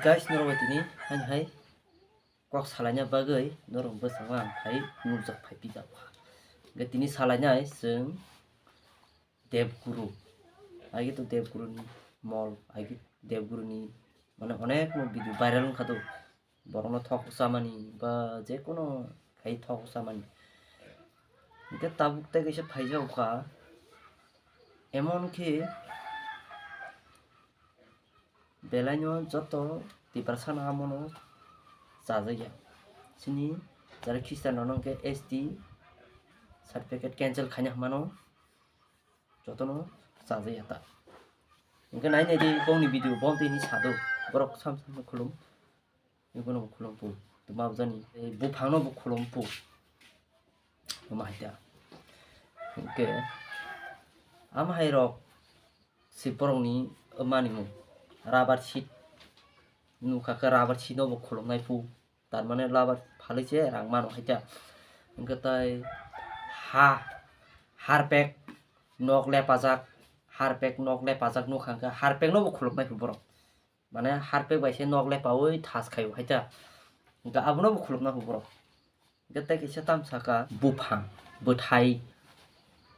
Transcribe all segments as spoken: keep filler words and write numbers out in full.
Guys, norok bai tini haino hai kok salaina bagwi norok bwskango ang phai nukjak phai pijak kha. Hwnkhe tini salainai chwng Debguru. Aigito Debguruni mol, aigito Debguruni mane onekno video viral wngkha do. Borokno thok chamani ba jekono khai thok chamani. Hwnkhe tabuk tei kaisa phaijago kha. Emon khe belaino joto Tiprasano amono chajakya. Chini jara Christian rokno hwnkhe S T certificate cancel khaina hwnmano jotono chajakya ta. Hwnkhe nai naidi bongni video bo tini sado borok sam sam khulum. Ibono bo khulum pu. Tuma bujani buphangno bo khulum pu. Omo hai ta. Hwnkhe ama hai rok si borokni manimung rubber sheet nukha khe rubber sheet no bo khulumnai pu. Tar mane rubber phalwi se rang mano hai ta. Hwnkhe tai ha harpek nok lepajak harpek nok lepajak nukha hwnkhe harpek no bo khulumnai pu borok. Mane harpek bai se nok lepaui thas khaio hai ta. Hwnkhe abono bo khulumna hu borok. Hwnkhe tei kaisa tam saka buphang, bwthai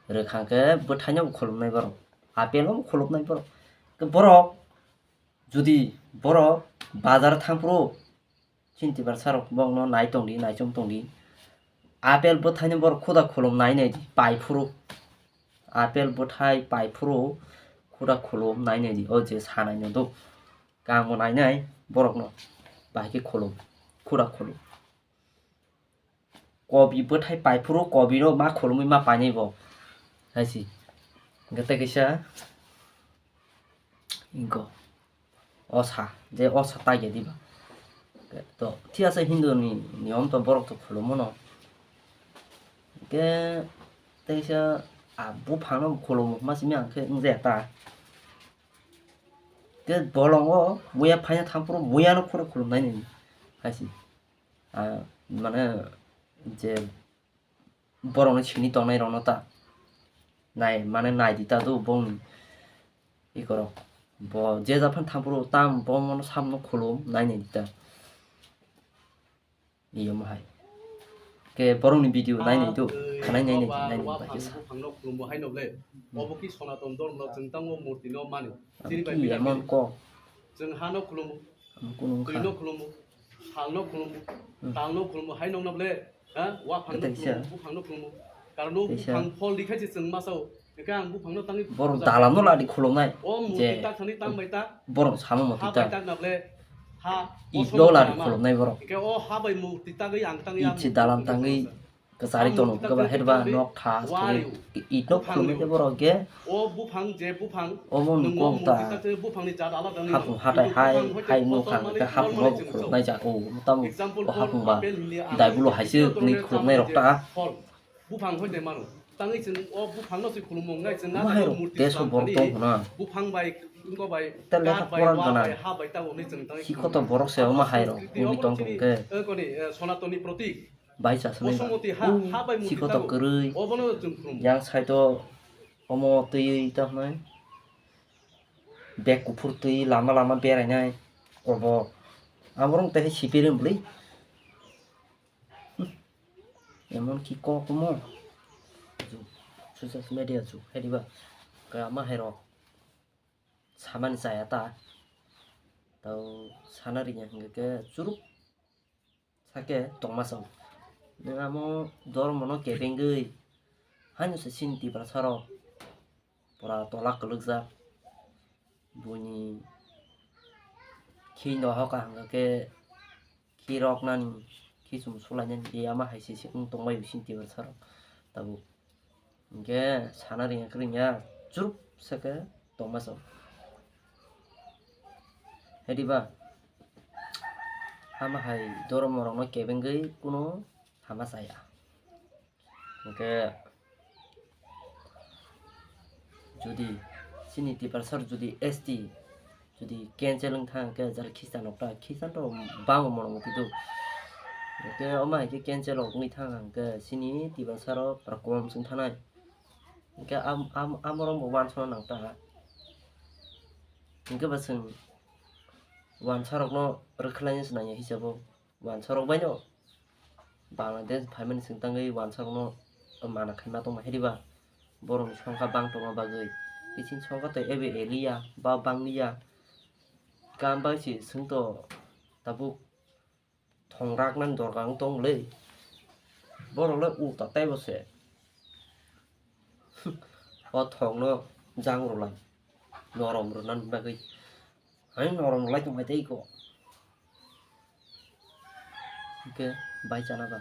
rwkha hwnkhe bwthaino bo khulumnai borok. Apple no bo khulumnai borok. Hwnkhe borok jodi borok bazar thangphuru chini Tiprasa rok bongno nai tongdi, naichom tongdi. Apple bwthaino borok khuda khulum nai naidi, pai phuru. Apple bwthai pai phuru khuda khulum nai naidi, o je sanai no do. Kangbo nai nai borokno bahai khe khulum, khuda khulum. Kobi bwthai pai phuru kobi no ma khulumui ma painai bo. Hai si. Hwnkhe tei kaisa. Inko. Osa, je osa tagya diba. To, thik ase Hindu ni niyom to borok to khulumo no. Ke teisa a buphang no khulumo ma simi ang khe wngya ta. Ke bolongo muya phaina thangphuru muya no khoro khulum nai nini. Hai si. Ah, mane je borokno sini tongnai rokno ta nai mane nai di ta do bongni ikorok bo je japhano thangphuru tam bomono samno khulum nai nai di ta. Iyo mohai ke borokni video nai nai do khanai nai nai nai nai bai khe sa. Buphangno khulumbo haino ble. Obo ki Sonaton Dhormo chwng tango murti no mani. Chini bai emon ko. Chwng hano khulumu. Ang kunu wngkha. Twino khulumu, salno khulumu, hmm, talno khulumu, hai nongna ble, ha? Waphangno khulumu, buphangno khulumu. Karon o buphang phol rikhaise chwng masao. Hwnkhe ang buphangno tangwi borok dalamno ladi khulumnai. O murti tak thani tam bai tak. Borok samo murti tak. Ha bai tak na ble, ha. Itno ladi khulumnai borok. Hwnkhe o ha bai murti tagwi ang tangwi. Itsi dalam tangwi. Kwchari tono keba herba nok tha thwi itno khulumwi tei borok ge omo ni kok ta hapung hatai hai hai nukha hwnkhe hapung no bo khulumnai ja o tamo o hapung ba daibulo hai se ni khulumnai rok ta. Buphang hoi de mano tangwi chwng o buphang no se khulumung nai chwng na murti deso borok tong hona buphang bai wngko bai tel lekha pora gana sikho to borok se omo hai rok uni tong tong khe. Sonatoni protik. Bai chasani ba. Bosomoti ha, ha bai murti siko to kwrwi. Obono chwng khulumgo. Yang side o omo twi ta hwnwi. Bag kuphur twi lama lama berainai. Obo. Amorong tei sipir wng bwlwi. Emon ki kok omo. Social media jug hai diba. Kaya ma hai rok. Samani chaya ta. Tau sana ringya hwnkhe churuk. Sake tongma chao. Nwng amo dormono kebengwi haino se chini Tiprasa rok pura tola kwlwkjak. Buini khi no hoka hwnkha khe khi roknani khi chum sulainani ama hai se se wng tongbai chini Tiprasa rok tabuk. Hwnkhe sana ringya kwrwngya churuk sake tongma chao. Hai diba? Ama hai dormo rokno kebengwi kuno hama chaya. Hwnkhe jodi chini Tiprasa rok jodi S T jodi cancel wng thang khe jara Christian rok ta Christian rok bango mono muti do. Hwnkhe omo hai khe cancel rok wngwi thang hwnkhe chini Tiprasa rok pura kom chwng thanai. Hwnkhe am-, am-, amorok bo uansukna nang ta. Hwnkhe ba chwng Wansarokno rwkhlaina se nangya hisabo, wansarok baino Bangladesh phaimani swng tangwi wansarokno mana khaima tongma hiriba, borokni songkha bang tongma bagwi. Bising songkha to ebe eliya ba bangliya, kam bai se swngto tabuk thongraknani dorkar wng tong le. Borok le ulta taibo se. O thongno jang rwlai, norom rwnani bagwi. Hai norom rwlai tongbai tei ko. Hwnkhe bai chana ba.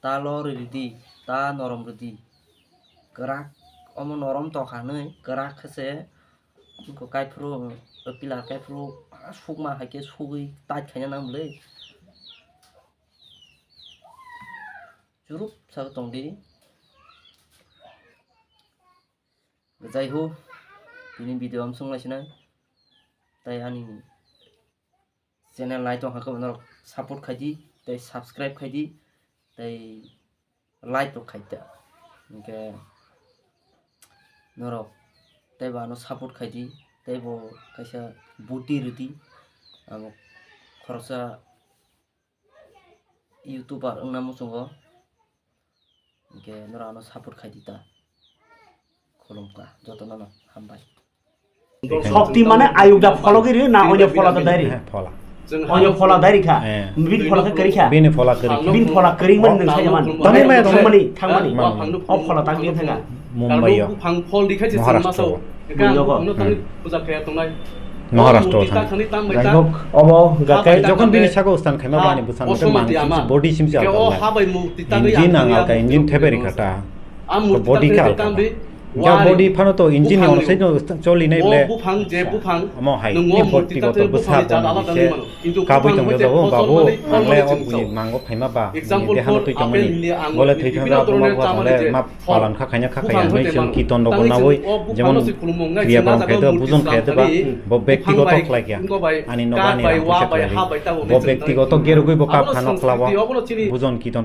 Ta lo rwdi, ta norom rwdi. Kwrak, omo norom tokha hinwi kwrak khe se. Ko kaiphuru, o pillar kaiphuru, ah, sukma hai khe sugwi tight khaina nang bwle. Churuk sa tong di. Jai ho, tini video am sung lai sinai. Tai ani channel nai tong hakhe norok support khai di, tei subscribe khai di, tei like rok khai ta. Hwnkhe norok tei bo ano support khai di, tei bo kaisa buti rwdi, amo khoroksa YouTuber wngna muchungo, hwnkhe norok ano support khai di ta. Khulumkha jotono no, hambai. Shokti mane ayuk da phola giri na onyo phola da dairi. He, phola. Onyo phola dairi kha. Eh. Bin phola kha kari kha. Bini phola kari. Bin phola kari man nung saya man. Tani maya thangmani, thangmani. Man. O phola tang bin thanga. Mumbai yo. Maharashtra. Mumbai yo. Hmm. Maharashtra thang. Jai hok, obo gakai. Jokhon bini saka ustan khaima bani busan mate mang body simsi alka. Engine ang alka, engine theberi kata. To body ka alka. Ja body phano to engine ni ono sai no choli nai ble. Amo hai ni body go to bwsa bo ni se kabui tong jo babu, ang le o bui mango phaima ba ni de hano twi tong mani. Bole thwi thang ja buma bua le ma palan kha khaina kha khaya nai chwng ki tondo bo nawi, jemon kriya korom khai de bujon khai de ba, bo bektigoto khlai kya. Ani nogo ani rang puisa khlai. Bo bektigoto gerugui bo kap khano khlabo. Bujon ki tondo